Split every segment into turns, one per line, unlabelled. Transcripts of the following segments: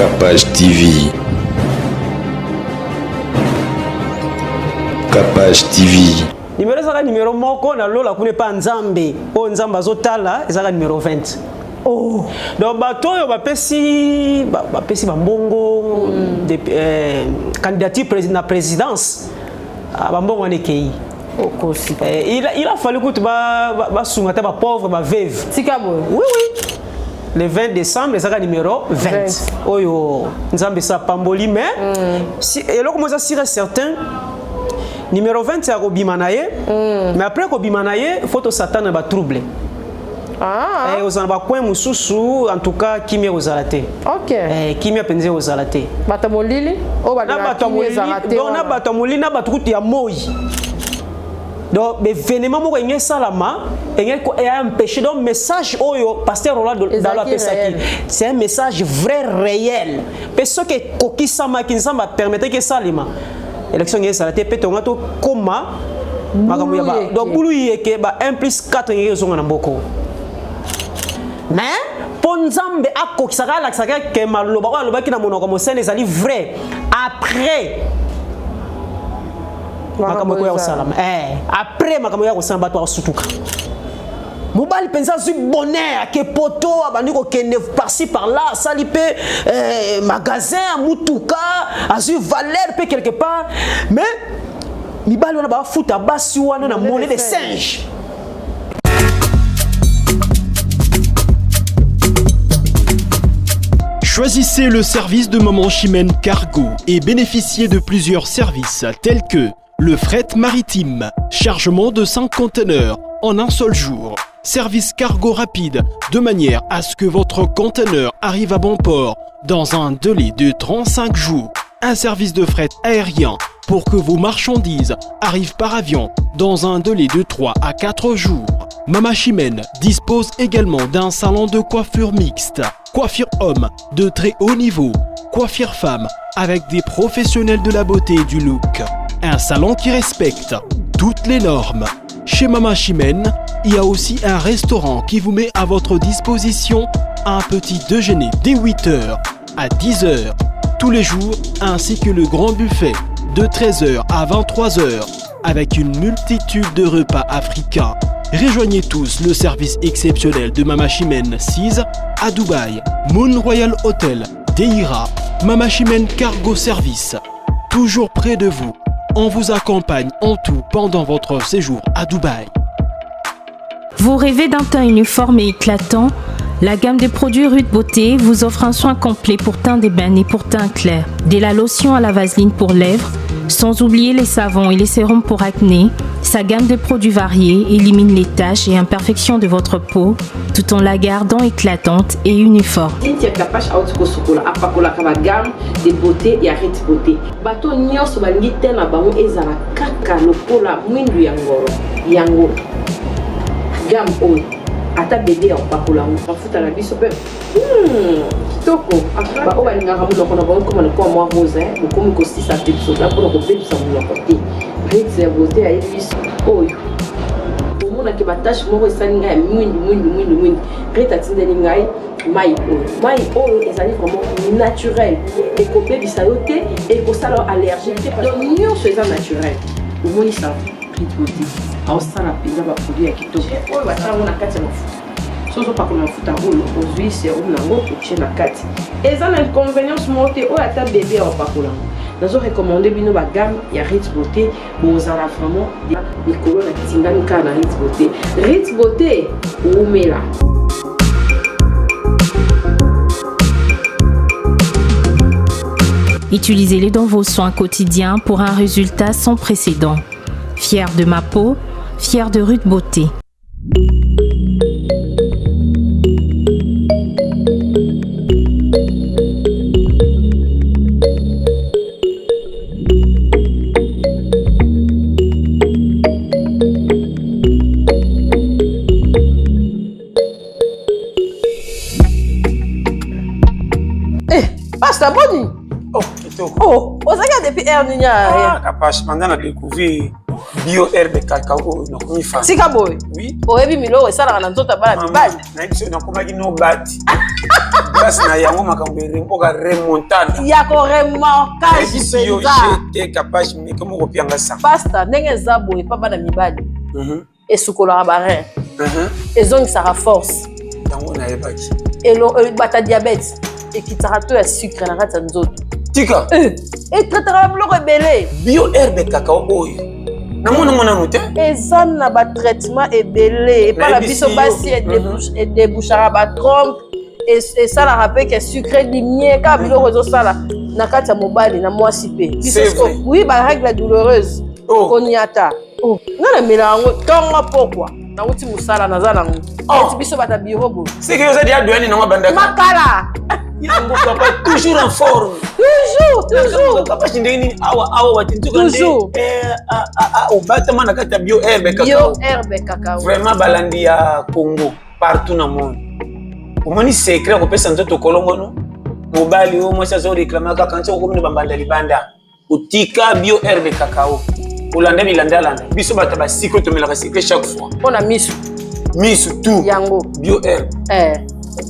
Capage TV. Capage TV.
Numero ezalaka numero moko na lola kuna epa Nzambe oyo Nzambe azotala ezalaka numero 20. Oh. Donc bato oyo bapesi bapesi bambongo mm. de, eh, candidature prés na présidence ah, bambongo wana ekei
okosi
eh, il, il a fallu kutu basunga ata bapauvre baveuve
tika boye
oui oui le 20 décembre ezaka numéro 20, 20. oyo nzambe esa apamboli mais mm. si, eloko moko eza sûr et certain numéro 20 ya kobima na ye mm. mais après kobima na ye faut tosatana na batrouble
Ah.
Eh, ozala na bacoin mosusu en tout cas kimia ekozala te
okay.
eh, kimia mpenza ekozala te
bato ya molili oyo balingaka kimia ezala te
donc na bato ya molili na bato kutu ya moi donc événement moko enge esalama enge empêché donc message oyo pasteur Roland Dalo apesaki c'est un message vrai réel mpe soki ekokisamaki nzambe apermetaki esalema élection enge ezala te mpe tonga tokoma makambo ya ba donc bulu yeke ba 1 plus 4 ngeke ezonga na mboko mais mpo nzambe akokisaka alakisaka ke maloba oyo alobaki na monoko mosene ezali vrai après makambo ekoya kosalama eh, après makambo ekoya kosalama bato bakosutuka mobali mpenza azwi bonheur ake poto abandi kokende parci par là asali mpe eh, magasin ya motuka azwi valeur mpe quelque part mais mibali wana bafuta basi wana na monnaie de singe.
Choisissez le service de Maman Chimène Cargo et bénéficiez de plusieurs services tels que le fret maritime, chargement de 5 conteneurs en un seul jour, service cargo rapide de manière à ce que votre conteneur arrive à bon port dans un délai de 35 jours, un service de fret aérien pour que vos marchandises arrivent par avion dans un délai de 3 à 4 jours. Mama Chimène dispose également d'un salon de coiffure mixte, coiffure homme de très haut niveau, coiffure femme avec des professionnels de la beauté et du look. Un salon qui respecte toutes les normes. Chez Mama Chimène, il y a aussi un restaurant qui vous met à votre disposition un petit déjeuner dès 8h à 10h tous les jours, ainsi que le grand buffet de 13h à 23h avec une multitude de repas africains. Rejoignez tous le service exceptionnel de Mama Chimène 6 à Dubaï, Moon Royal Hotel, Deira, Mama Chimène Cargo Service. Toujours près de vous, on vous accompagne en tout pendant votre séjour à Dubaï.
Vous rêvez d'un teint uniforme et éclatant? La gamme des produits Rude Beauté vous offre un soin complet pour teint d'ébène et pour teint clair. Dès la lotion à la vaseline pour lèvres, sans oublier les savons et les sérums pour acné, sa gamme de produits variés élimine les taches et imperfections de votre peau tout en la gardant éclatante et uniforme.
Cynthia Kapash auti kosukola apakolaka ba gamme de beauté ya Rit Beauté. Bato nyonso balingi teint na bango ezala kaka lokola mwindu ya ngoro. Yango gamme oyo ata bebe ya kopakola yango mafuta na biso mpe hmm, kitoko baoyo balingaka monoko na bango ekoma lokola mwa rose bokomi kosisa pepsoda mpona kobebisa monoko te Ritz ya beauté ayebi biso oyo omonake batache moko esali ngai ya mwindu mwindu mwindu mwindu Rit atindeli ngai mai oyo mai oyo ezali vraiment naturel ekobebisa yo te ekosala yo allergie te donc nyonso eza naturel omoni savon Rit beauté aosala mpenza baproduit ya kitoko oyo basala yango na kati ya mafuta soki ozopakola mafuta oyo ozwi serum na yango otie na kati eza na inconvenience moko te oyo ata bebe ya opakola yango nazo recommande bino bagamme ya Rit Beauté bozala vraiment likolo na tingami kaka na Rit Beauté Rit Beauté wumela.
Utilisez-les dans vos soins quotidiens pour un résultat sans précédent. Fier de ma peau, fier de Ruth Beauté.
Eh, pasta boni?
Oh, kitoko.
Oh, ozalaki depuis heure nini
ah, kapash banda na découvrir bio herbe cacao oyo nakomi fan.
Tika boye.
Oui.
Oyebi miloko esalaka na nzoto ya bana mibali.
Nayebi soki nakomaki no bati. Grâce na yango makambo erempoka remontada.
Ya koremorkage
mpenza. Te kapage meke moko pianga sa.
Pasta ndenge eza boye pa bana mibali. Esukolaka ba rein. Ezongisaka force.
Yango nayebaki.
Elo bata diabète ekitaka to ya sucre na kati ya nzoto.
Tika.
Eh, etraitaka biloko ebele.
Bio herbe cacao oyo. Namona ngo nanu te.
Eza na ba traitement ebele epa na biso basi edebouchaka ba trompe, esalaka mpe ke sucre dimie kaka biloko ezosala na kati ya mobali na mwasi mpe biso. Oui, ba règle douloureuse koniata nga namela yango ntongo pokwa, nauti mosala, naza nango eti biso bata biro boye.
Seke oza dia doyani nango bandaka.
Makala.
Yango papa toujours en forme.
Toujours, toujours.
Papa, ndenge nini awa awa wati nzoka nde obatama na kati ya bio herbe
cacao. Bio herbe cacao.
Vraiment, balandi ya Congo partout na monde, omoni secret ya kopesa nzoto kolongono. Mobali oyo mwasi azoreklame kaka nti okomi na bambanda libanda, otika bio herbe cacao, olanda bilandalanda. Biso bato basiko tomelaka sucre chaque fois.
Mpo na misu.
Misu tout.
Yango.
Bio herbe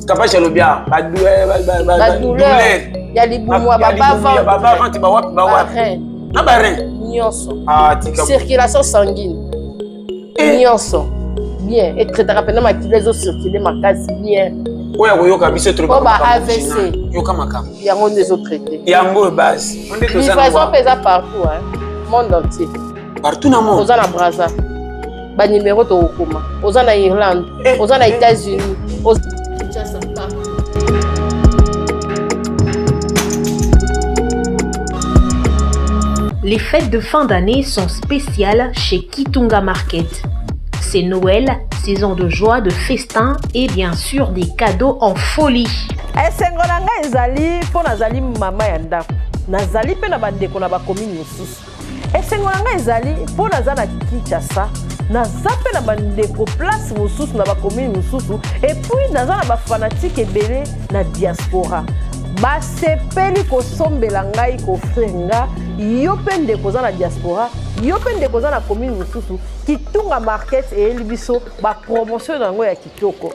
kapasi alobi awa
badouleur ya libumu, ya
babavante, bawapi bawapi na barein.
Nyonso, circulation sanguine nyonso bien, etraitaka mpena makila ezocircule makasi bien.
Oyo akoyoka biso.
Po ba AVC.
Yoka makambo.
Yango nde ezotraite.
Yango oyo base.
Livraison mpe eza partout, hein, monde entier.
Partout na monde.
Oza na Braza, banimero tokokoma. Oza na Irlande, oza na États-Unis, Kinshasa, partout.
Les fêtes de fin d'année sont spéciales chez Kitunga Market. C'est Noël, saison de joie, de festin et bien sûr des cadeaux en folie.
Esengo na ngai ezali mpo nazali mama ya ndako, nazali mpe na bandeko na bakomini mosusu. Esengo na ngai ezali mpo naza na Kinshasa, naza mpe na bandeko place mosusu na bakomini mosusu, et puis naza na bafanatiques ebele na diaspora, basepeli kosombela ngai, koofrir nga. Yo mpe ndeko oza na diaspora, yo mpe ndeko oza na commune mosusu, Kitunga Market eyeli biso bapromotion na yango ya kitoko.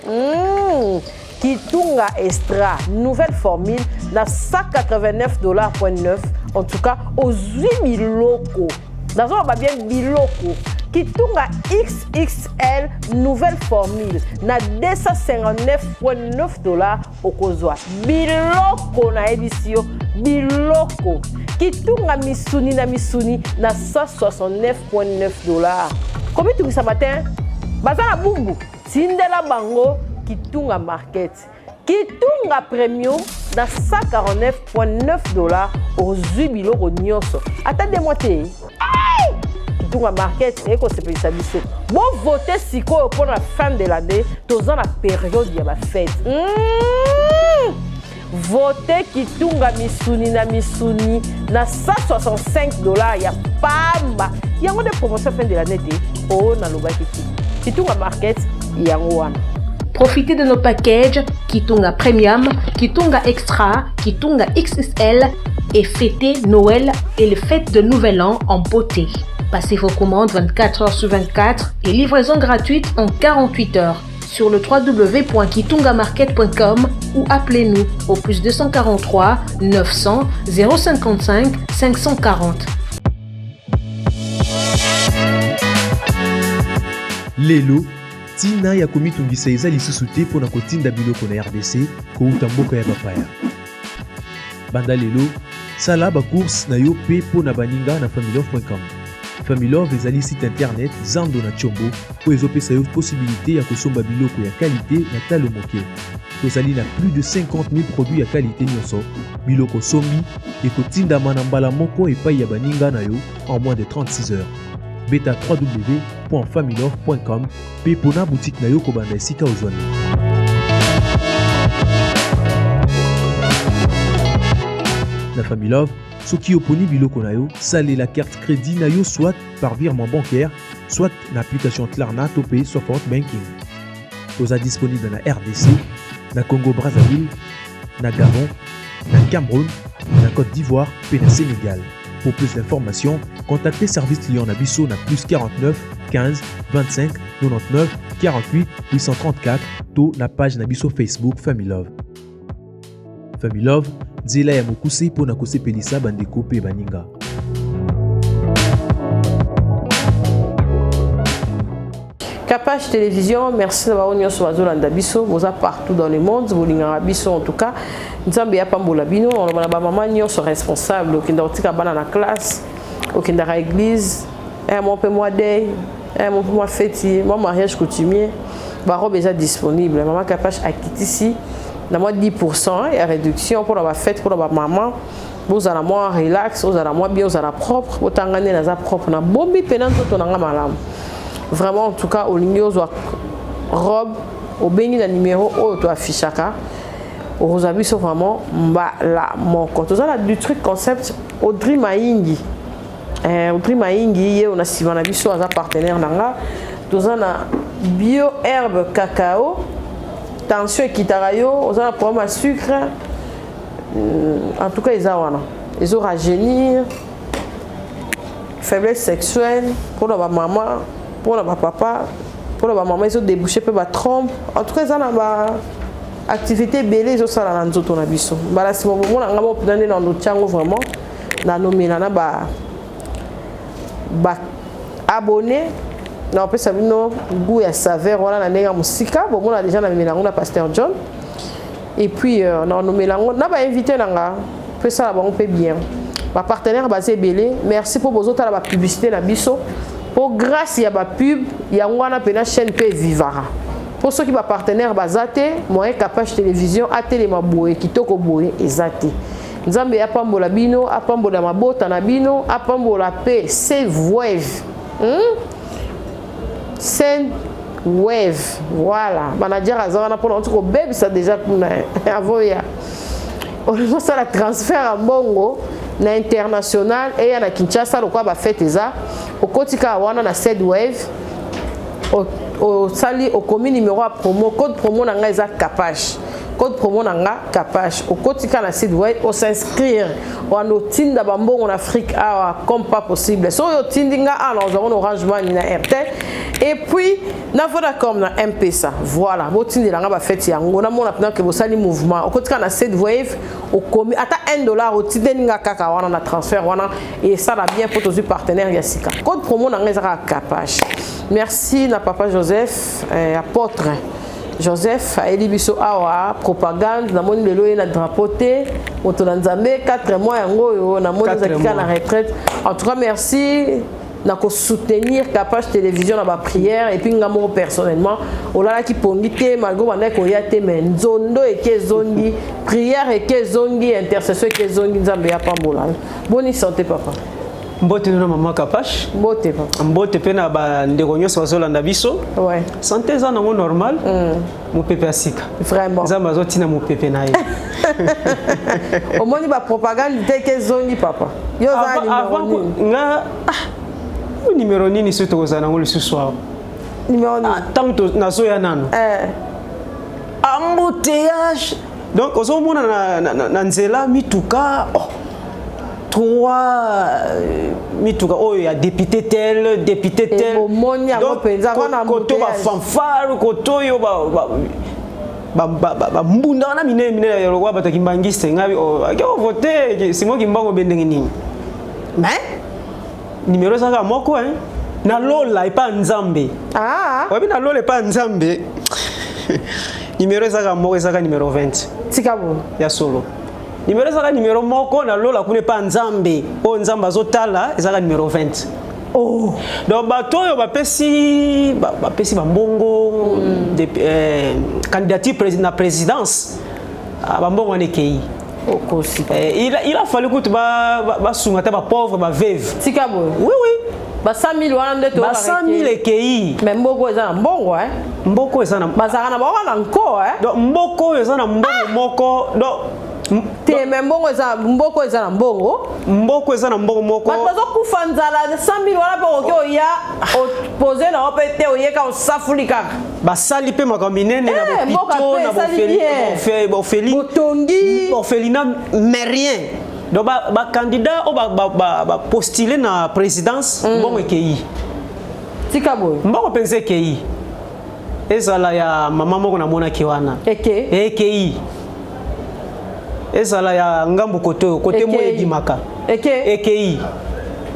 Kitunga Extra nouvelle formule na 189 dollars point 9. En tout cas ozwi biloko, nazoloba bien biloko. Kitunga XXL nouvelle formule na 259.9 dollars, okozwa biloko, nayebisi yo biloko. Kitunga misuni na misuni na 169.9 dollars. Komitungisa matin baza na bumbu, tindela bango Kitunga Market. Kitunga Premium na 149.9 dollars, ozwi biloko nyonso ata 2 mois te. Kitunga Market ekosepelisa biso. Bovote sikoyo mpona fin de l'année, toza na période ya bafête. Vote Kitunga misuni na misuni na 165 dollars ya pamba. Yango nde promotion fin de l'année te oyo nalobaki te. Kitunga Market yango wana.
Profitez de nos packages Kitunga Premium, Kitunga Extra, Kitunga XXL et fêtez Noël et les fêtes de Nouvel An en beauté. Passez vos commandes 24 heures sur 24 et livraison gratuite en 48 heures sur le www.kitungamarket.com ou appelez-nous au plus 243 900 055 540.
Lelo ntina ya komitungisa eza lisusu te mpo na kotinda biloko na RDC kouta mboka ya bapaya. Banda lelo, sala bacourse na yo mpe mpo na baninga na familove.com. Familove ezali site internet zando na Tshombo oyo ezopesa yo possibilité ya kosomba biloko ya qualité na talo moke. Tozali na plus de 50 000 produits ya qualité nyonso. Biloko sombi ekotindama na mbala moko epai ya baninga na yo en moins de 36 heures. Beta www.familove.com mpe mpona boutique na yo kobanda esika ozwami. Na Familove, soki oponi biloko na yo, salela carte crédit na yo, soit par virement bancaire, soit na application Klarna to mpe Sofort Banking. Toza disponible na RDC, na Congo Brazzaville, na Gabon, na Cameroun, na Côte d'Ivoire mpe na Sénégal. Pour plus d'informations, contactez service client na biso na plus 49 15 25 99 48 834 to na page na biso Facebook Familove. Familove, nzela ya mokuse mpo na kosepelisa bandeko mpe baninga.
Capage Télévision, merci na bango nyonso bazolanda biso, boza partout dans le monde, bolingaka biso en tout cas. Nzambe ya pambola bino, oloba na ba mama nyonso responsable, okenda kotika bana na classe, okendaka église, eh, moi mpe mwa deuil, eh, moi mpe mwa feti, mwa mariage coutumier, ba robe eza disponible. Mama Capage akitisi na mwa 10% ya réduction mpona ba fête, mpona ba mama. Bozala mwa relax, ozala mwa bien, ozala propre, botanga nde naza propre, na bombi pena nzoto na nga malamu. Vraiment en tout cas olingi ozwa robe, obengi na numéro oyo to affichaka, okozwa biso vraiment mbala moko. Toza na du truc concept Audrey Maingi. Audrey Maingi ye na nsima na biso aza partenaire na nga. Toza na bio herbe cacao, tension ekitaka yo, oza na problème ya sucre, en tout cas eza wana ezo rajeunir, faiblesse sexuelle mpona bamama, mpona bapapa, mpona bamama ezo déboucher mpe batrompe. En tout cas eza na ba activité ebele ezosala na nzoto na biso. Mbala nsima bomona nga moko mpenza nde na ndotiango vraiment nanomela na ba ba abonné na opesa bino goût ya saveur wana na ndenge ya mosika. Bomona déjà namemela yango na Pasteur John et puis na nomela yango na bainvité na nga mpe esala bango mpe bien. Bapartenaire baza ebele, merci mpo bozotala bapublicité na biso, mpo grâce ya bapub yango wana mpena chaîne mpe evivaka, mpo soki bapartenaire baza te, moyen Capage Télévision atelema boye kitoko boye eza te. Nzambe apambola bino, apambola mabota na bino, apambola mpe Sendwave, Sendwave. Voilà, manager aza wana mpona oti kobebisa déjà kuna avant ya olingi osala transfert ya mbongo na international eya na Kinshasa lokola bafete eza, okoti kaka wana na Sendwave, osali, okomi numéro ya promo, code promo na ngai eza Capage, code promo na nga Capage. Okoti kaka na Sendwave, os'inscrire wana, otinda bambongo na Afrique awa comme pas possible. Soki otindi nga awa, na ozwango na Orange Money, na Airtel et puis na Vodacom, na M-Pesa. Voilà, botindela nga bafete yango, namona mpena ke bosali mouvement. Okoti kaka na Sendwave, okomi ata 1 dollar, otindeli nga kaka wana na transfert wana, esala bien mpo tozwi partenaire ya sika. Code promo na ngai eza kaka Capage. Merci na papa Joseph, apôtre Joseph ayeli biso awa propagande. Namoni lelo ye na drapeau te, moto na Nzambe. 4 mois yango oyo namoni ozalaki kaka na retraite. En tout cas merci na kosoutenir Capage Télévision na baprière. Et puis nga moko personnellement olalaki pongi te malgré bandaki koya te, mais nzondo eke ezongi, prière eke ezongi, intercession eke ezongi. Nzambe ya pambola. Boni santé, papa?
Mbote na mama Kapash.
Mbote, papa.
Mbote mpe na bandeko nyonso bazolanda biso. Santé eza nango normal. Mopepe ya sika.
Vraiment.
Nzambe azotina mopepe na ye.
Omoni bapropagande te ke ezongi, papa? Yo oza numéro nini?
Nga numéro nini soki tokozala nango lisusu awa?
Numéro nini?
Ntango nazoya nano, embouteillage, donc ozomona na nzela mituka, oh, trois mituka oyo ya député tel, député tel.
Bomoni yango mpenza.
Koto bafanfare, koto oyo bambunda wana minene minene lokola bato ya kimbangiste. Ngai ake ovote Simon Kimbango be ndenge nini? Mais numéro ezalaka moko na lola epa Nzambe. Oyebi, na lola epa Nzambe numéro ezalaka moko, ezalaka numéro 20.
Tika bo.
Ya solo, numéro ezalaka numéro moko na lola kuna epa Nzambe. Oyo Nzambe azotala ezalaka numéro 20. Donc bato oyo bapesi bambongo candidature na présidence, bambongo wana ekei.
Okosi.
Il a fallu kutu basunga te bapauvre, baveuve.
Tika boye.
Oui.
Ba 100 000 wana nde.
Ba 100 000 ekei.
Mais mboko eza na mbongo.
Mboko eza na
bazalaka na bango na nko.
Donc mboko oyo eza na mbongo moko, donc
Te, mais mbongo eza, mboko eza na mbongo.
Mboko eza na mbongo moko.
Bato bazokufa nzala, 100 000 wana mpe okoki oya opose na yo mpe te, oyeka osafuli kaka.
Basali mpe makambo minene na
mboka
bopito
mpe
na
esali bien.
Botongi orphelinat, mais rien. Donc bacandidat oyo bapostule na présidence, mbongo ekei.
Tika boye.
Mbongo mpenza ekei. Ezala ya mama moko namonaki wana.
Eke.
Ekei. Ezala ya ngambu kote oyo, kote moi ebimaka. Ekei.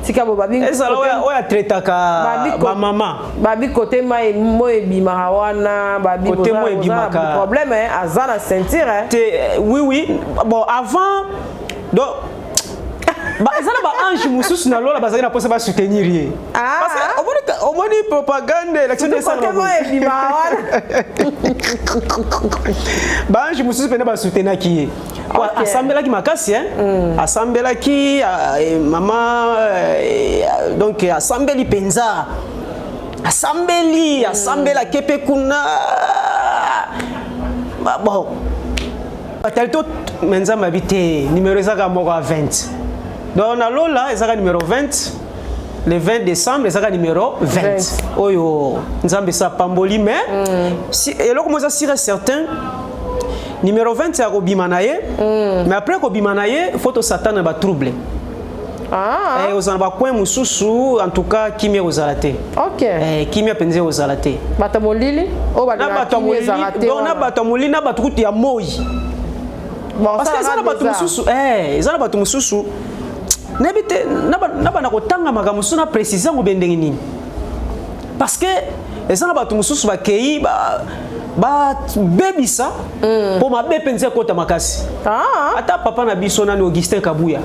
Tika bo babi
ezala oyo atraitaka bamama.
Babi kote mai moi ebimaka wana, babi
kote moi ebimaka
problème aza na ceinture
te. Oui oui, bon, avant donc eza na baange mosusu na lola bazalaki na mposa basoutenir ye, parce que omoni propagande, élection,
ebimaka wana.
Baange mosusu mpena basoutenaki ye. Asambelaki makasi, asambelaki mama, donc asambeli mpenza, asambeli, asambelaki mpe kuna. Bon, batali to me Nzambe abi te, numéro ezaka moko ya 20. Donc na lola ezaka numéro 20. Le 20 décembre ezaka numéro 20 oyo Nzambe esa apamboli. Mais si, eloko moko eza sûr et certain, numéro 20 ya kobima na ye. Mais après kobima na ye, faut tosatana na batrouble. Ozala na bacoin mosusu, en tout cas kimia kozala te. Kimia mpenza ekozala te.
Bato molili oyo
na bato ya molili, na bato kutu ya moi, parce que eza na bato mosusu, eza na bato mosusu, nayebi te na banda kotanga makambo mosusu na précise yango be ndenge nini, parce que eza na bato mosusu bakei babebisa mpo mabe mpenza ekota makasi. Ata papa na biso nani, Augustin Kabuya.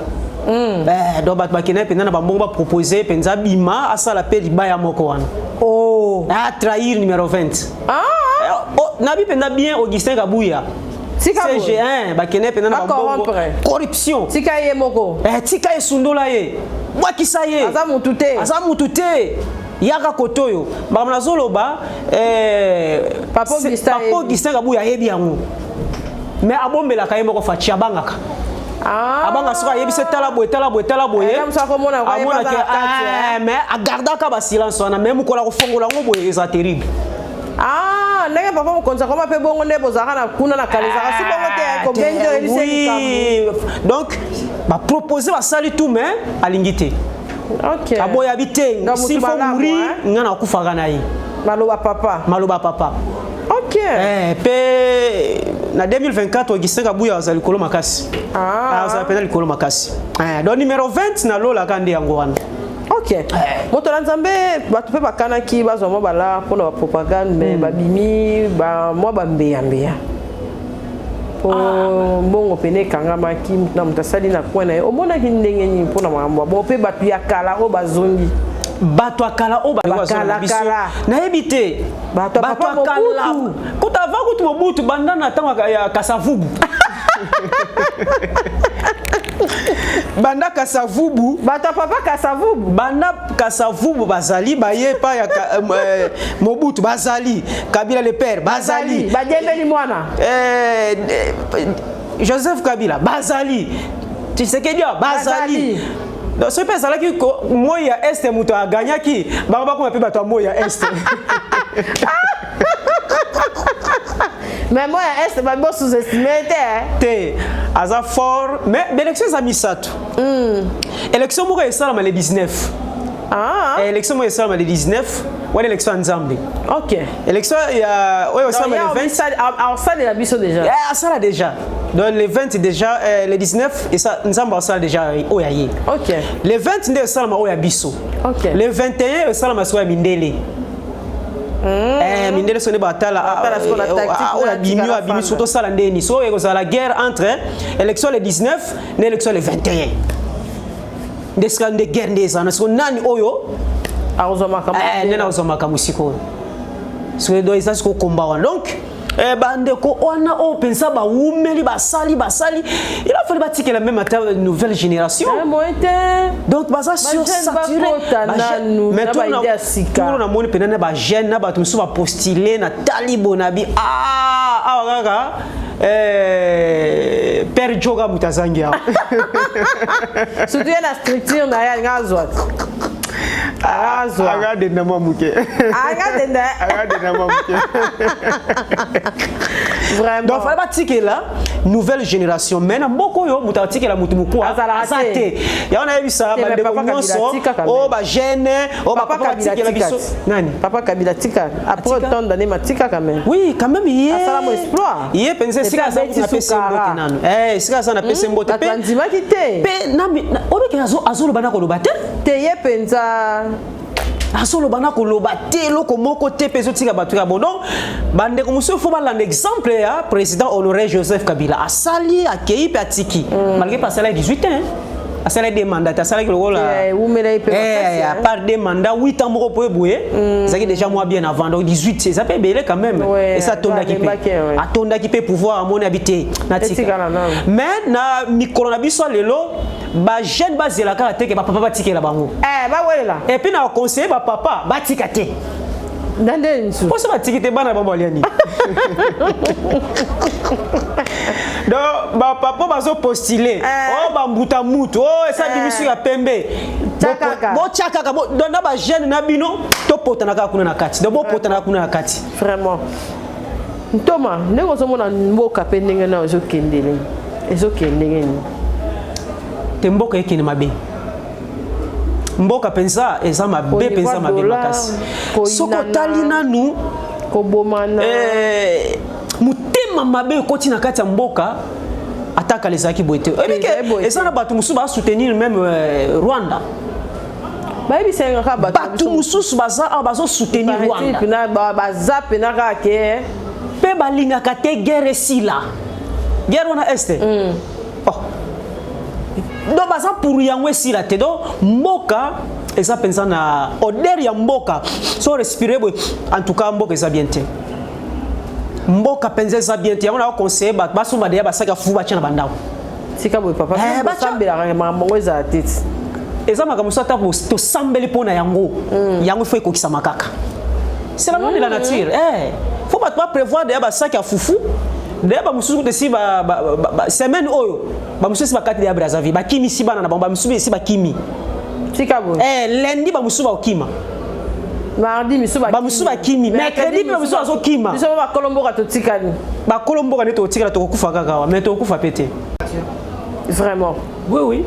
Donc bato bakendaki mpenza na bambongo, bapropose mpenza abima, asala mpe libaya moko wana. Atrahir numéro 20. Nabi mpenza bien, Augustin Kabuya CG1, bakende mpenza na bambongo, corruption.
Tika ye moko.
Tika ye, sundola ye, bwakisa ye.
Aza mutu te.
Aza mutu te, yaka kote oyo makambo nazoloba.
Papa
Augustin Kabuya ayebi yango, mais abombelaka ye moko. Fatshi abangaka, abanga soki ayebisi tala boye, tala boye, tala boye, amonake, mais agardaka basilence wana. Mais mokolo akofongola yango boye, eza terrible.
Ndenge papa mokonzi akoma mpe bongo, nde bozalaka na kuna na kala, ezalaka si bongo te, kobengi oyebisi
likambo. Donc bapropose, basali tout, mais alingi te. Aboyabi te, s'il faut mourir, nga nakufaka na ye.
Maloba papa.
Maloba papa. Mpe na 2024, Augustin Kabuya aza likolo makasi, azala mpenza likolo makasi. Donc numéro 20 nalolaka nde yango wana.
Ok, moto na Nzambe, bato mpe bakanaki bazwa mwa bala mpona bapropagande, mais babimi mwa bambeyambeya po mbongo pene ekangamaki na moto asali na coin na ye. Omonaki ndenge nini mpona makambo ya bongo mpe bato ya kala oyo bazongi?
Bato ya kala oyo
bazongi,
nayebi te.
Bato ya
kala kuta avant kutu Mobutu, banda na ntango ya Kasavubu, banda Kasavubu.
Bato ya papa Kasavubu.
Banda Kasavubu bazali, baye epai ya Mobutu, bazali, Kabila le père bazali.
Badiembeli mwana.
Joseph Kabila bazali, Tshisekedi bazali. Donc soki mpe ezalaki moi ya Est moto aganyaki, bango bakoma mpe bato ya moi ya Est.
Mais moi ya Est, babi sous-estime te.
Te, aza fort, mais baélection eza misato. Élection moko esalama le 19. Élection moko esalama le 19 wana, élection ya Nzambe. Élection ya oyo esalama le 20.
Aosalela biso déjà.
Asala déjà. Donc le 20 déjà, le 19 esa Nzambe asala déjà oyo ya ye. Le 20 nde esalama oyo ya biso. Le 21 esalama sikoyo ya mindele. Mindele so nde batala oyo abimi, oyo abimi, so tosala ndeni. So oyo ekozala guerre entre élection le 19 na élection le 21, nde sika nde guerre nde ezala na sikoyo nani oyo
akozwa makambo.
Nde nakozwa makambo sikoyo. Sikoyo donc eza sikoyo komba wana. Donc bandeko wana oyo mpenza bawumeli, basali, basali, il a fallu batikela même ata nouvelle génération. Donc baza sursaturé.
Mais
tour namoni mpenza na bajeune na bato mosusu bapostule na talibo na bi awa kaka père Joka, moto azangi awa.
Surtout ye na structure na ye alinga azwa. Azwa.
Anga denda mwa muke.
Anga denda.
Anga denda mwa muke.
Vraiment.
Donc fallait batikela nouvelle génération mais na mboka oyo moto atikela moto mokuwa aza te. Yango nayebisa bandeko nyonso oyo bajeune oyo bapapa batikela biso nani
Papa Kabila tika après autant d'années matika quand même.
Oui, quand même ye.
Asala mo exploit.
Ye penza esika aza na pesi mbote nanu. Eh, esika aza na pesi mbote
pe. Bandimaki te.
Pe na obiki azo azoloba na koloba te.
Te ye penza
azoloba na koloba te eloko moko te mpe ezotika bato ya bon. Donc bandeko mosusu fo balanda exemple ya président honoré Joseph Kabila, asali, akei mpe atiki, malgré mpe asalaki 18 ans, asalaki deux mandats te, asalaki lokola
eh,
à part deux mandats 8 ans moko po eboye, ezalaki déjà mwa bien avant. Donc 18 eza mpe ebele quand même. Esa atondaki mpe, atondaki mpe pouvoir, amoni abi te, natika. Mais na mikolo na biso lelo, bajeune bazela kaka te ke bapapa batikela bango.
Bawelela.
Et puis na conseiller bapapa batika te.
Na nde lisusu?
Mposo batiki te, bana bango balia nini? Donc bapapa bazopostule oyo bambuta mutu oyo esa bimisu ya pembe, botya kaka. Donc na bajeune na bino, topotana kaka kuna na kati. Donc bopotana kaka kuna na kati.
Vraiment, ntoma, ndenge ozomona mboka mpe ndenge na ozokendele, ezokende ndenge nini?
Te, mboka ekende mabe. Mboka mpenza eza mabe mpenza, mabe makasi. Soki otali nanu
kobomana,
motema mabe ekoti na kati ya mboka. Ata kala ezalaki boye te. Oyebike eza na bato mosusu basoutenir même Rwanda.
Bayebisaka kaka.
Bato mosusu baza awa, bazosoutenir Rwanda.
Baza mpena kaka ke
mpe balingaka te guerre esila, guerre wana este. Oh. Donc baza pour yango esila te. Donc mboka eza mpenza na odeur ya mboka, so respire boye. En tout cas mboka eza bien te, mboka mpenza eza bien te. Yango na conseiller bato basomba deya basaki ya fufu, batya na bandako.
Tika boye, papa. Osambelaka makambo yango ezala te ti.
Eza makambo so ata tosambeli mpo na yango, yango ifo ekokisama kaka. C'est la loi de la nature. Faut bato baprévoir deya basaki ya fufu deya. Bamosusu kuta esi semaine oyo, bamosusu esi bakati deya Brazzaville, bakimisi bana na bango. Bamosusu esi bakimi.
Tika boye.
Lundi bamosusu bakokima.
Mardi misu.
Bamosusu bakimi, mercredi mpe bamosusu bazokima.
Biso mo bakolo mboka totikali.
Bakolo mboka nde tokotikala, tokokufa kaka awa, mais tokokufa pe te.
Vraiment.
Oui,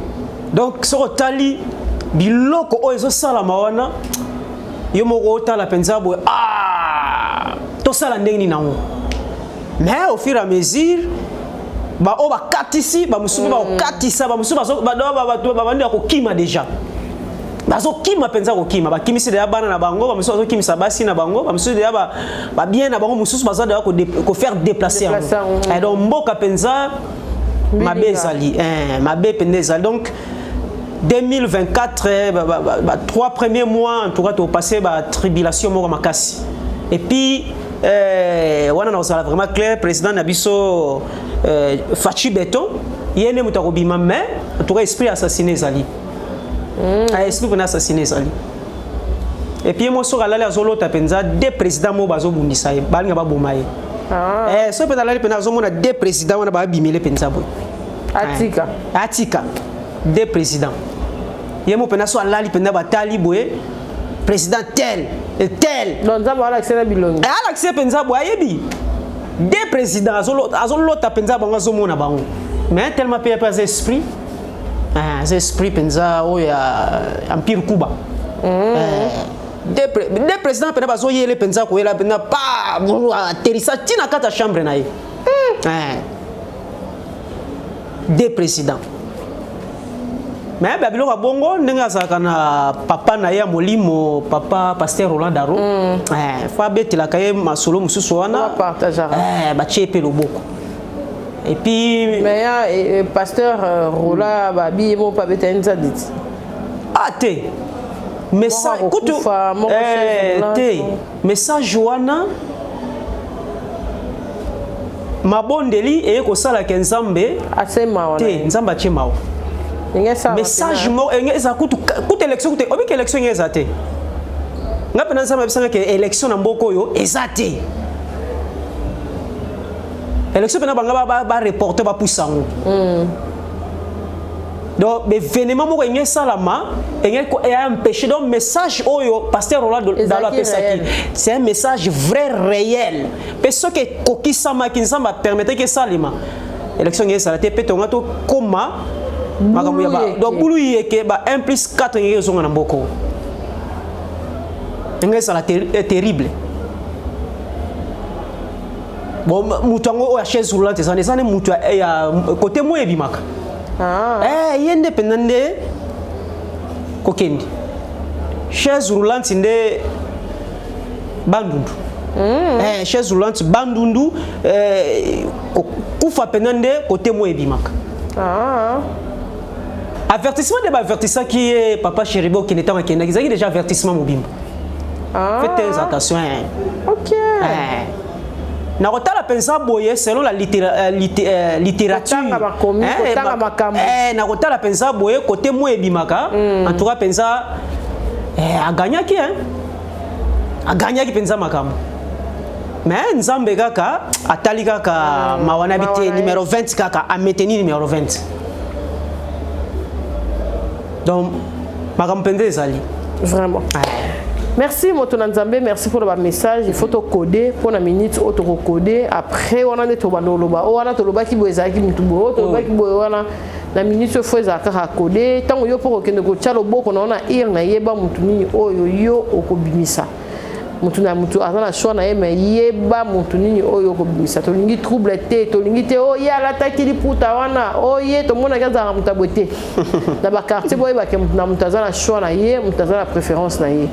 donc soki otali biloko oyo ezosalama wana, yo moko otala mpenza boye, ah, tosala ndenge nini nango? Mais au fur et à mesure, baoyo bakatisi, bamosusu mpe bakokatisa, bamosusu babandi ya kokima déjà, bazokima mpenza kokima. Bakimisi deya bana na bango, bamosusu bazokimisa basi na bango, bamosusu deya babien na bango, mosusu baza deya kofaire déplacer yango. Donc mboka mpenza mabe ezali, mabe mpenza ezali. Donc 2024, ba, 3 premiers mois en tout cas, topasser ba tribulation moko makasi. Et puis wana nakozala vraiment clair, président na biso Fatshi Béton, ye nde moto akobima, mais en tout cas esprit assassiné ezali, esprit mpena assassiné ezali. Et puis ye mo soki alali, azolota mpenza deux président moko bazobundisa ye, balinga baboma ye. Soki mpenza alali mpenza, azomona deux président wana babimele mpenza boye.
Atika.
Atika deux président. Ye mo mpenza so alali mpenza, batali boye, président tel et tel.
Donc Nzambe alakisa na bilongi.
Alakisa mpenza boye, ayebi deux président, azolota mpenza bango, azomona bango. Mais tellement mpe aza esprit, aza esprit mpenza oyo ya empire Kuba. Deux président mpenza bazoyele mpenza, koyela mpenza pa aterrisa ntina kati ya chambre na ye. Deux président. Mais babiloko ya bongo, ndenge azalaka na papa na ye ya molimo, papa pasteur Roland Daro, fo abetelaka ye masolo mosusu wana, batie ye mpe loboko. Et puis
Mais ya pasteur Roland, babi ye moko mpe abeta ye nzadi ti.
Ah te, message kutu te, message wana mabondeli eye kosalaka Nzambe te, Nzambe atie mawa. Message moko eza kutu, kutu élection, kutu obiki élection enge eza te. Nga mpe na Nzambe abisanga ke élection na mboka oyo eza te. Élection mpena banga bareporter, bapusa yango. Donc événement moko enge esalama, enge empêché. Donc message oyo pasteur Roland Dalo apesaki, c'est un message vrai, réel. Mpe soki ekokisamaki, Nzambe apermetteki esalema, élection ngenge esala te, mpe tonga tokóma makambo ya donc bulu yeke ba 1 plus 4 ngenge ezonga na mboko, ngenge ezala terrible. Bon, moto yango oyo ya chaise roulante eza nde moto ya kote mo ebimaka.
Ah.
Eh, ye nde mpenza nde kokende chaise roulante nde Bandundu. Eh, chaise roulante Bandundu, eh, kufa mpenza nde kote mo ebimaka.
Ah.
Avertissement nde baavertisaki ye papa Chérubin okende. Ntango akendaki, ezalaki déjà avertissement mobimba.
Ah.
Faites très attention, hein.
Ok.
Eh. Na kotala mpenza boye, selon la littérature,
Kotanga bakomi, kotanga makambo.
Na kotala mpenza boye, kote mo ebimaka, en tout cas mpenza aganyaki, hein? Aganyaki mpenza makambo, mais Nzambe kaka atali kaka mawa na bi
Mawa
te.
na ye.
Numéro 20 kaka ameteni numéro 20. Donc makambo mpenza ezali.
Vraiment. Merci moto na Nzambe, merci pour le message. Il faut tocoder pour la minute oyo tokocoder. Après wana nde tobanda oloba o wana tolobaki boye, ezalaki mutu boye, oyo tolobaki boye wana. Na minute oyo fo ezala kaka code. Ntango yo mpo kokende kotya loboko na wana ire, nayeba mutu nini oyo yo okobimisa. Mutu na mutu aza na choix na ye, mais yeba mutu nini oyo okobimisa. Tolingi trouble te, tolingi te oyo ye alataki liputa wana, oyo ye tomonaki azalaka moto aboye te na baquartier. Boyebake mutu na mutu aza na choix na ye, mutu aza na préférence na ye.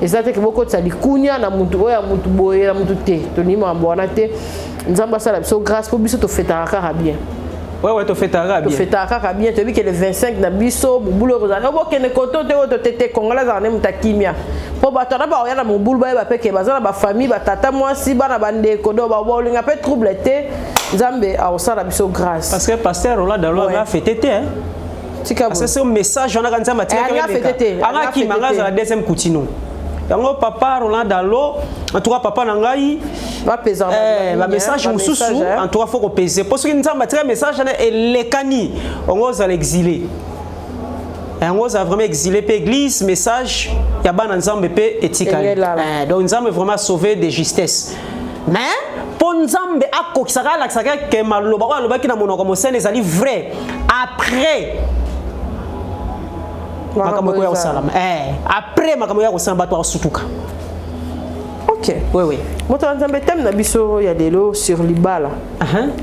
Eza te ke bokotisa likunya na mutu oyo ya mutu boye na mutu te. Tolingi makambo wana te. Nzambe asala biso grâce, mpo biso tofetaka kaka bien.
Ouais, tofetaka bien.
Tofetaka kaka bien. Toyebi ke le 25 na biso mobulu ekozala, bokende koto te, oyo totete Kongola azalaka nde moto akimia, mpo bato wana baoya na mobulu, bayeba mpe ke baza na bafamille, batata mwasi, bana, bandeko, do baolinga mpe trouble te. Nzambe akosala biso grâce.
Parce que pasteur Roland Dalo anga fêté te, hein.
Tika.
Parce que ce message wana ka Nzambe atikaki.
Anga fêté te.
Anga kima, anga azala deuxième Kutino. Yango papa Roland Dalo, en tout cas papa na ngai,
bapesa
bamessage mosusu, en tout cas faut kopese, mpo soki Nzambe atika message wana elekani, ongo ozala exilé, yango ozala vraiment exilé. Mpe église, message ya bana Nzambe mpe etikali. Donc Nzambe vraiment sauvé de justesse, mais mpo Nzambe akokisaka, alakisaka ke maloba oyo alobaki na monoko mosene ezali vrai. Après makambo ekoya kosalama, après makambo ekoya kosalama, bato bakosutuka.
Ok.
Oui.
Moto ya Nzambe, thème na biso ya lelo sur libala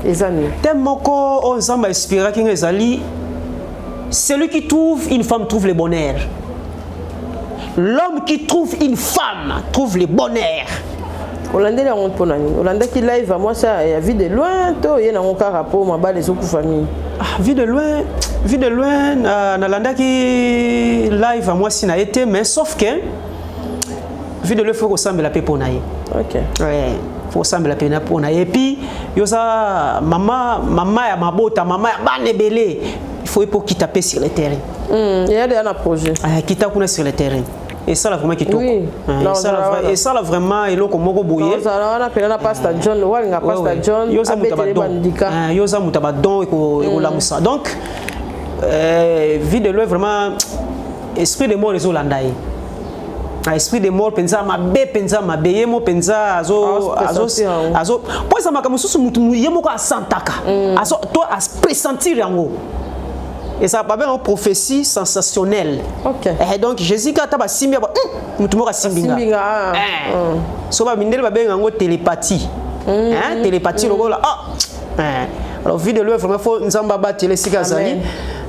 eza nini?
Thème moko oyo Nzambe ainspiraki nga ezali: celui qui trouve une femme trouve le bonheur. L'homme qui trouve une femme trouve le bonheur.
Olandeli yango mpona nini? Olandaki live ya mwasi ya Vie de Loin to oye nango kaka mpo mabala ezokufa mingi?
Ah, Vie de Loin, Vie de Loin, nalandaki live ya mwasi na ye te, mais sauf que Vie de Loin, faut kosambela mpe mpo na ye.
Ok.
Ouais, faut kosambela mpe mpo na ye. Et puis yo oza mama, mama ya mabota, mama ya bana ebele, il faut epo okita mpe sur le terrain.
Eya deya na projet.
Ah, kita kuna sur le terrain, esala vraiment kitoko.
Oui.
Esala vraiment eloko moko boye.
Ozala wana mpena na pasteur John, walinga pasteur John.
Yo oza moto ya badon, yo oza moto ya badon, ekolamusa. Donc Vie de Loin, vraiment esprit de mort ezolanda ye, esprit de mort mpenza mabe, mpenza mabe. Ye mo mpenza azo mpo eza makambo mosusu mutu ye moko asantaka to apressentir yango, eza babenga prophétie sensationnelle.
Okay.
Eh, donc Jésus ka ata basimbi ba mutu moko asimbi
nga, ah.
Eh. So bamindele babenga yango télépathie, hein, télépathie lokola ah. Eh. Alors Vie de Loin, vraiment faut Nzambe abatela esika azali.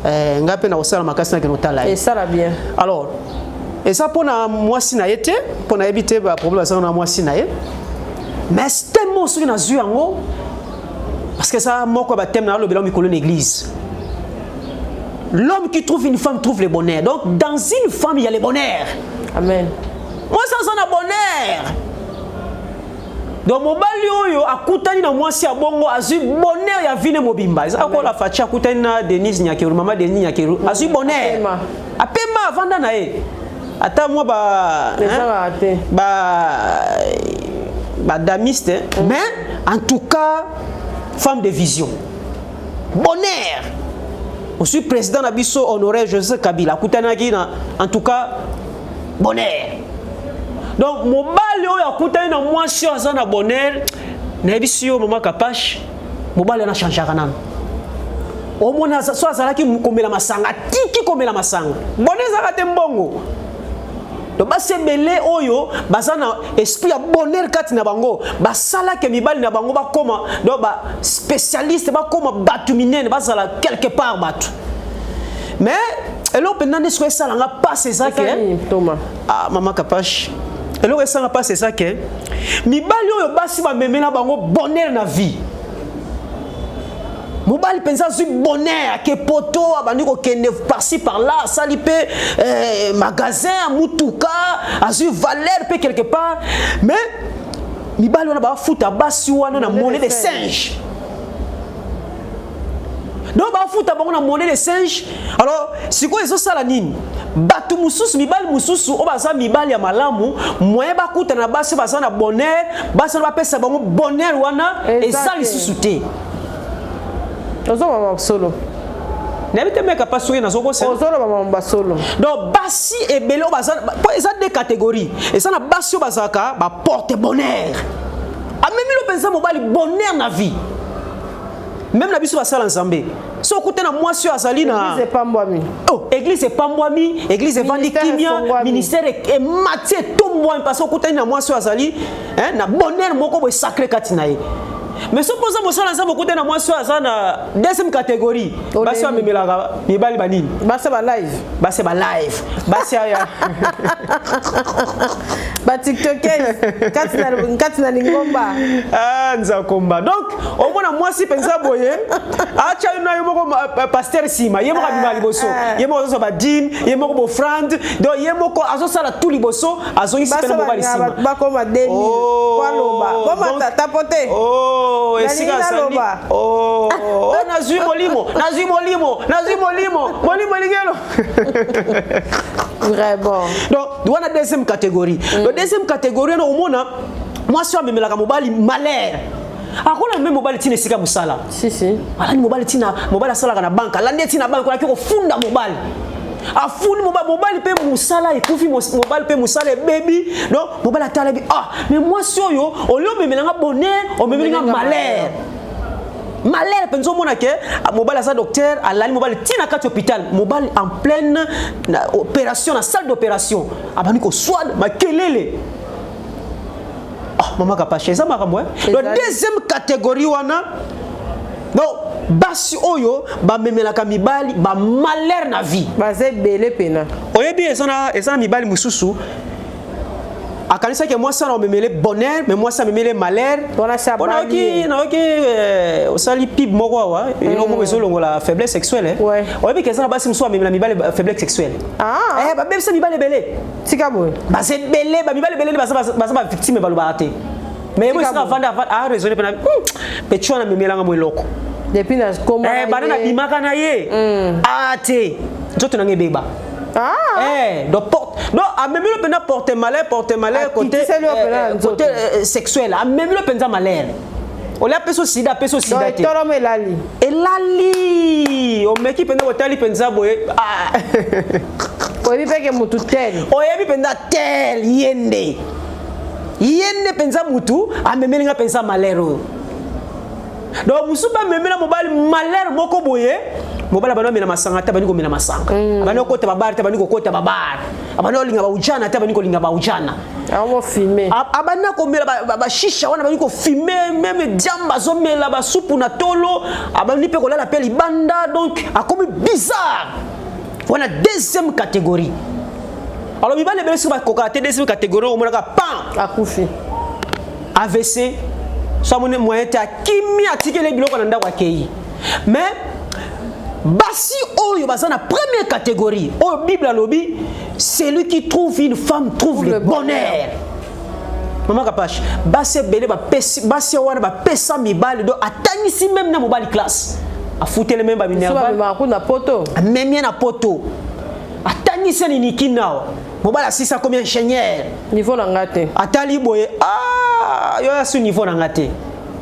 Eh, ngai mpe na kosala makasi nakende kotala ye.
Esala bien.
Alors eza mpona mwasi na ye te, mpo nayebi te baproblème azanga na mwasi na ye, mais tellement soki nazwi yango, parce que eza moko ya bathème na alobela mikolo na église: l'homme qui trouve une femme trouve le bonheur. Donc dans une femme, il y a le bonheur.
Amen.
Mwasi aza na bonheur. Donc mobali oyo akutani na mwasi ya bongo azwi bonheur ya vie mobimba. Eza kola Faci akutani na Denise Nyakeru, mama Denise Nyakeru, azwi bonheur, apema, avanda na ye ata mwa ba
Te.
Ba badamiste, mais en tout cas femme de vision, bonheur. Ozwi président na biso honoré Joseph Kabila, akutanaki na, en tout cas, bonheur. Donc mobali oyo akutani na mwasi oyo aza na bonheur, nayebisi yo, mama Kapache, mobali wana achangeaka nano. Omona so azalaki komela masanga, atiki komela masanga. Bonheur ezalaka te mbongo. Donc basi ebele oyo baza na esprit ya bonheur kati na bango, basalaka mibali na bango bakoma donc ba spécialiste, bakoma bato minene, bazala quelque part bato. Mais eloko mpenza nde soki esalanga mpasi eza ke ah, mama Kapache, eloko esalanga mpasi eza ke mibali oyo basi bamemela bango bonheur na vie, mobali mpenza azwi bonheur, ake poto, abandi kokende par-ci par-là, asali mpe magasin ya mutuka, azwi valeur mpe quelque part, mais mibali wana bafuta basi wana na monnaie de singe. Donc bafuta bango na monnaie de singe. Alors sikoyo ezosala nini? Bato mosusu, mibali mosusu oyo baza mibali ya malamu, moyen bakutana na basi baza na bonheur, basi wana bapesa bango bonheur wana eza lisusu te.
Ozoloba solo.
Nayebi te, meka mpasi soki nazokosa.
Ozoloba mambo solo.
Donc basi ebele oyo baza, po eza deux catégories: eza na basi oyo bazalaka baporte bonheur, amemi lo mpenza mobali bonheur na vie. Même na biso basala Nzambe, so okuta na mwasi oyo azali na
église epambwami.
Oh, église epambwami, église evandi kimia, ministère emati, etombwami, parce que okutani na mwasi oyo azali na bonheur moko boye sacré kati na ye. Mais so mpoza mosala Nzambe, okutani na mwasi oyo aza na deuxième catégorie, basi oyo amemelaka mibali banini?
Basi balive.
Basi balive, basi aya.
Batiktokers kati na lingomba.
Ah, nzakomba. Donc omona mwasi mpenza boye, atya na ye moko pasteur nsima, ye moko abima liboso, ye moko azozwa badîme, ye moko baoffrande, donc ye moko azosala tout liboso, azongisi mpe na mobali nsima.
Bakoma 2000 aloba bomata tapo te.
Esika azali, nazwi molimo, nazwi molimo, nazwi molimo, molimo elingelo.
Vraiment.
Donc wana deuxième catégorie. Donc deuxième catégorie wana, omona mwasi oyo amemelaka mobali malheur, akola me mobali ntina esika mosala.
Si si.
Alandi mobali ntina, mobali asalaka na banque, alandi ye ntina banque, olaki kofunda mobali, afundi mobali, mobali mpe mosala ekufi, mobali mpe mosala ebebi. Donc mobali atalabi: ah, mais mwasi oyo, olie omemelanga bonheur, omemelinga malheur, malheur mpenza. Omona ke mobali aza docteur, alali mobali ntina kati hôpital, mobali en pleine na opération, na salle d'opération, abandi koswada makelele. Ah, mama Kapache, eza makambo. Donc deuxième catégorie wana, donc basi oyo bamemelaka mibali bamalheur na vie.
Baza ebele pena.
Oyebi, eza na mibali mosusu akanisaki mwasi wana omemele bonheur, mais mwasi amemele malheur. Nayoki, nayoki osali pub moko awa, eloko moko ezolongola faiblesse sexuelle. Oyebi ke eza na basi mosusu bamemela mibali faiblesse sexuelle, babebisa mibali ebele.
Tika boye.
Baza ebele, bamibali ebele baza bavictime, balobaka te, mais yebo esika avanda, araisonne mpena mpe ti wana amemelanga mo eloko.
Depuis na
Banda nabimaka na ye, a te, nzoto nanga ebeba. Donc porte, donc amemi lo mpenza porte malheur, porte malheur côté sexuel, amemi lo mpenza malheur. Olia apesi sida, apesi sida te.
Tolomo elali.
Elali, omeki mpenza, otali mpenza boye.
Oyebi mpeke mutu tel.
Oyebi mpenza tel, ye nde, ye nde mpenza mutu amemelinga mpenza malheur oyo. Donc mosusu mpe amemela mobali malheur moko boye, mobali abandi amela masanga te, abandi komela masanga, abandi kokota babar te, abandi kokota babar, abandi kolinga baujana te, abandi kolinga baujana.
Akofume.
Abandi komela bashisha wana, abandi kofumer, même diamba azomela, basupu na tolo, abandi mpe kolala mpe libanda. Donc akomi bizarre. Wana deuxième catégorie. Alors mibali ebele soki bakokaka te deuxième catégorie, omonaka pan.
Akufi.
AVC. So amoni moyen te, akimi, atikeli biloko na ndako, akei. Mais basi oyo baza na première catégorie oyo Bible alobi: celui qui trouve une femme trouve le bonheur. Mama Kapache, basi ebele bapesi, basi wana bapesa mibali, donc atangisi même na mobali classe, afutele même baminerval.
Na poto.
Amemi ye na poto, atangisi nini nawa, mobali asisi, akomi ingénieur.
Niveau na nga te.
Atali boye: ah, yo asu niveau na nga te.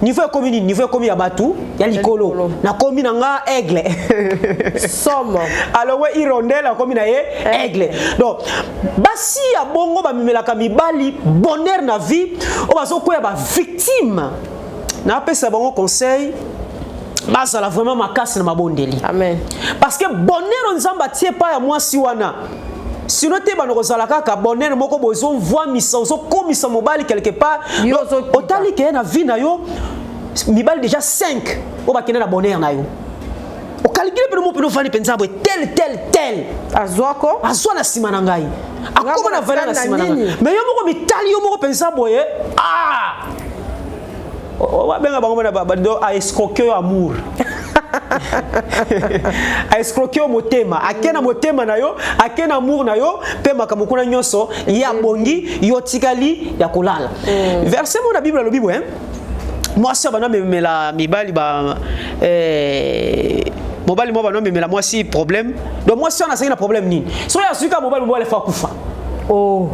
Niveau ekomi nini? Niveau ekomi ya bato ya likolo. Nakomi na nga aigle.
Somo.
Alongwe hirondelle, akomi na ye aigle. Donc basi ya bongo bamemelaka mibali bonheur na vie, oyo bazokwea bavictime. Napesa bango conseil, bazala vraiment makasi na mabondeli.
Amen.
Parce que bonheur Nzambe atie epai ya mwasi wana, sino te bando kozala kaka bonheur moko bozomvwamisa, ozokomisa mobali quelque part.
Yo
Donc,
ozokita.
Otali ke na vie na yo mibali déjà 5 oyo bakende na bonheur na yo, ocalculer mpe mo mpe ofandi mpenza boye, tel, tel, tel.
Azwako.
Azwa na nsima na ngai, akoma na valeur na
na
nsima na ngai.
nini?
Mais yo moko mitali yo moko mpenza boye, ah, babenga bango bana aescroquer yo amour, aescroquer yo motema, ake na motema na yo, ake na amour na yo, mpe makambo kuna nyonso ye abongi, yo tikali ya kolala. Verset mo na Bible alobi boye: mwasi oyo bando amemela mibali ba mobali moko bando amemela mwasi problème. Donc mwasi wana azalaki na problème nini? Soki azwi kaka mobali, mobali faut akufa.
Oh.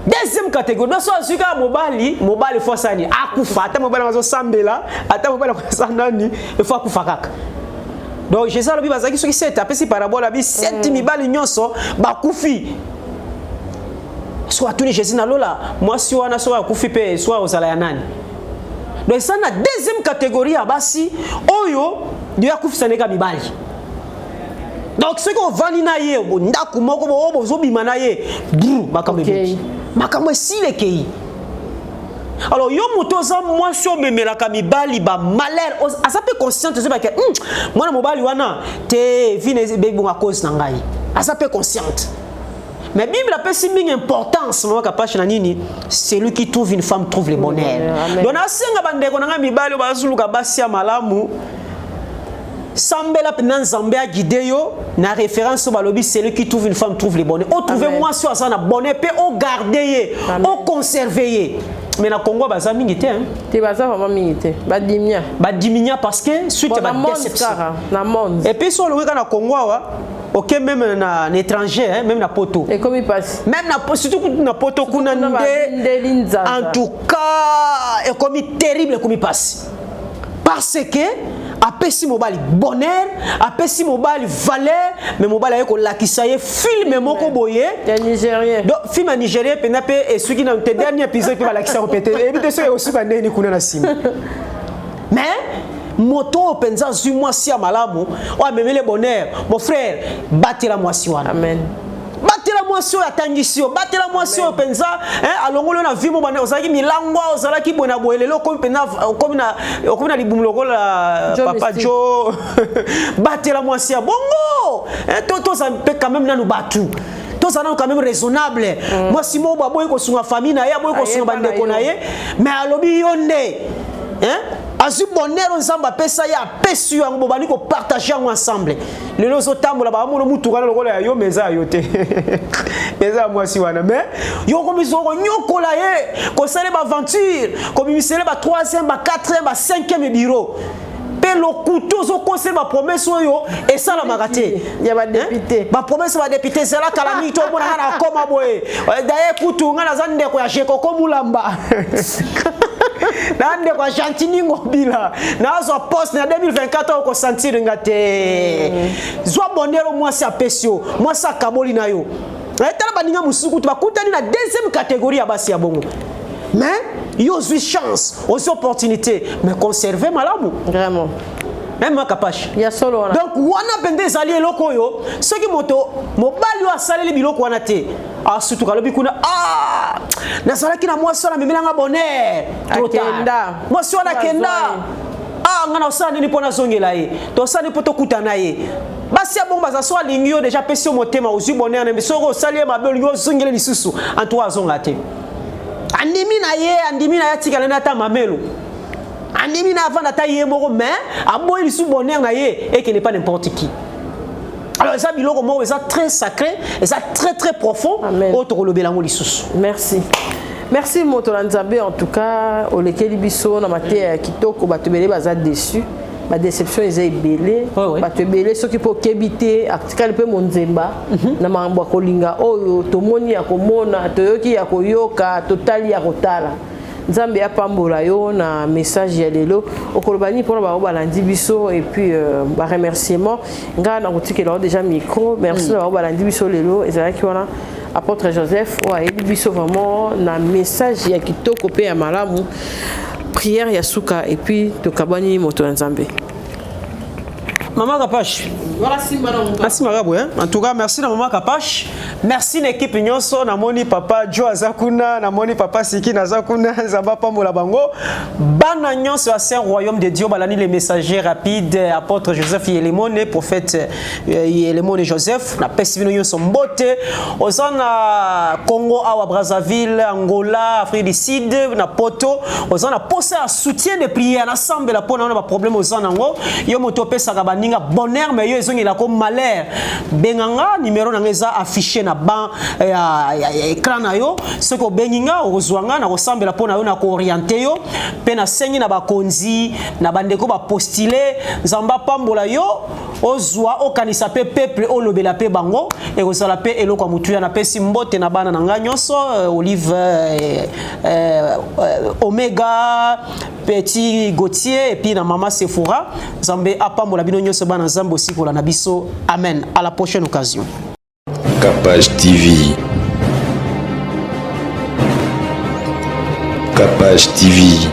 Deuxième catégorie, donc so azwi kaka mobali, mobali faut asala nini? Akufa. Ata mobali yango azosambela, ata mobali yango aza nani, il faut akufa kaka. Donc Jésus alobi bazalaki soki sept, apesi parabole, abi sept mibali nyonso bakufi. So atuni Jésus na lola, mwasi wana soki akufi mpe so ozala ya nani? Donc eza na deuxième catégorie ya basi oyo yo akufisa ndeka mibali. Donc soki ovandi na ye ndako moko oyo bozobima na ye bru, makambo ebeki, makambo esili, ekei. Alors yo moto oza mwasi, omemelaka mibali bamalheur, aza mpe consciente, ozobake mwana mobali wana te, vie ebonga cause na ngai, aza mpe consciente. Mais Bible apesi mingi importance, mama Kapache, na nini? Celui qui trouve une femme trouve le bonheur. Donc nasenga bandeko na ngai mibali oyo bazoluka basi ya malamu, sambela mpenza Nzambe aguider yo na référence oyo balobi: celui qui trouve une femme trouve le bonheur. Otrouve mwasi oyo aza na bonheur mpe ogarder ye, oconserver ye. Mais na Congo baza mingi te, hein.
Te, baza vraiment mingi te, badimia.
Badiminya parce que suite ya badéception.
Na monde.
Et puis so olongi kaka na Congo awa, ok, même na étranger, hein, même na poto.
Ekomi pasi.
Même na, surtout na poto kuna
nde.
En tout cas ekomi terrible, ekomi pasi, parce que apesi mobali bonheur, apesi mobali valeur, mais mobali aye kolakisa ye film moko boye.
Ya Nigérien.
Donc film ya Nigérien mpenza mpe esuki na te. Dernier épisode mpe balakisa yango mpe te, eyebi te soki ekosuka ndeni kuna na nsima. Mais moto oyo mpenza azwi mwasi ya malamu oyo amemeli bonheur, mon frère, batela mwasi wana.
Amen.
Batela mwasi oyo atangisi yo, batela mwasi oyo mpenza alongoli yo na vie mo bana ozalaki milangwa, ozalaki boye na boye, lelo okomi mpenza okomi na libumu lokola papa Jo. Batela mwasi ya bongo. Toza mpe quand même nanu bato, tozala nanu quand même raisonnable. Mwasi moko aboyi kosunga famille na ye, aboyi kosunga bandeko na ye, mais alobi yo nde azwi bonheur Nzambe apesa ye, apesi yo yango, bobandi kopartager yango ensemble. Lelo ozotambola, bamona mutuka na lokola ya yo, mais eza ya yo te, eza ya mwasi wana. Mais yo okomi konyokola ye, kosala baaventure, kobimisele ba 3e, ba 4e, ba 5e bureau, mpe lokutu, ozokosela bapromesses oyo esalamaka te.
Ya badéputés.
Bapromesses badéputés, ezala kala mingi, tomona nga na koma boye. Daye kutu nga naza ndeko ya Jekoko Mulamba, na ndeko ya Gentini Ngobila, nazwa poste na 2024, oyo kosentir nga te. Zwa bonheur mwasi apesi yo, mwasi akaboli na yo. Tala baninga mosusu kutu bakutani na deuxième catégorie ya basi ya bongo, mais yo ozwi chance, ozwi opportunité, mais conserve malamu.
Vraiment.
Même Makapache.
Ya solo wana.
Donc wana mpenza ezali eloko oyo soki moto mobali oyo asaleli biloko wana te, asutuka, alobi kuna: ah, nazalaki na mwasi wana amemelanga bonheur. Trop tard.
Akenda.
Mwasi wana akenda. Ah, nga na osala nini mpo nazongela ye? Tosala nini mpo tokutana ye? Basi ya bongo baza so alingi yo déjà, apesi yo motema, ozwi bonheur na, soki osali ye mabe, olingi ozongele lisusu, en tout cas azonga te. Andimi na ye, andimi na ye, atikala nde ata mamelo, andimi na avanda ata ye moko, mais aboyi lisusu bonheur na ye ekende pas n'importe qui. Alors eza biloko moko eza très sacré, eza très très profond.
Amen.
Oyo tokolobela yango lisusu.
Merci, merci moto na Nzambe. En tout cas olekeli biso na mateya ya kitoko. Bato ebele baza déçu, badéception eza ebele. Bato ebele soki mpe okebi te, atikali mpe monzemba na makambo ya kolinga oyo tomoni ya komona, toyoki ya koyoka, totali ya kotala. Nzambe apambola yo na message ya lelo. Okoloba nini mpona bango balandi biso et puis euh, ba remerciement ngai nakotikela yo déjà micro. Merci na bango balandi biso lelo ezalaki wana apôtre Joseph oyo ayebi biso vraiment na message ya kitoko mpe ya malamu. Prière ya suka et puis tokabwani moto ya Nzambe.
Maman Kapash.
Voilà, Simba na moto.
Merci Marabu, hein. En tout cas, merci na Maman Kapash. Merci l'équipe nyonso, namoni papa Joe aza kuna, namoni papa Siki naza kuna, Nzambe apambola bango. Bana nyonso ya Saint Royaume de Dieu, balani les messagers rapides, apôtre Joseph Yelemone, prophète euh, Yelemone Joseph, na pesi bino nyonso mbote. Oza na Congo awa Brazzaville, Angola, Afrique du Sud, na Poto, oza na posa ya soutien de prière, na sambela pona na ba problème oza nango. Yo moto opesaka baninga bonheur mais yo ezongela ko malheur. Benga nga numéro na nga eza affiché na ban eh, ya, ya, ya écran na yo. Soki obengi nga okozwa nga na kosambela pona yo na ko orienter yo pe nasengi na bakonzi na bandeko ba postuler Nzambe apambola yo ozwa okanisa mpe peuple olobela mpe bango ekozala mpe eloko ya motuya napesi mbote na bana na ngai nyonso euh, olive euh, euh, omega petit gautier et puis na mama sephora nzambe apambola bino nyonso bana nzambe osikola na biso amen à la prochaine occasion.
Capage TV. Capage TV.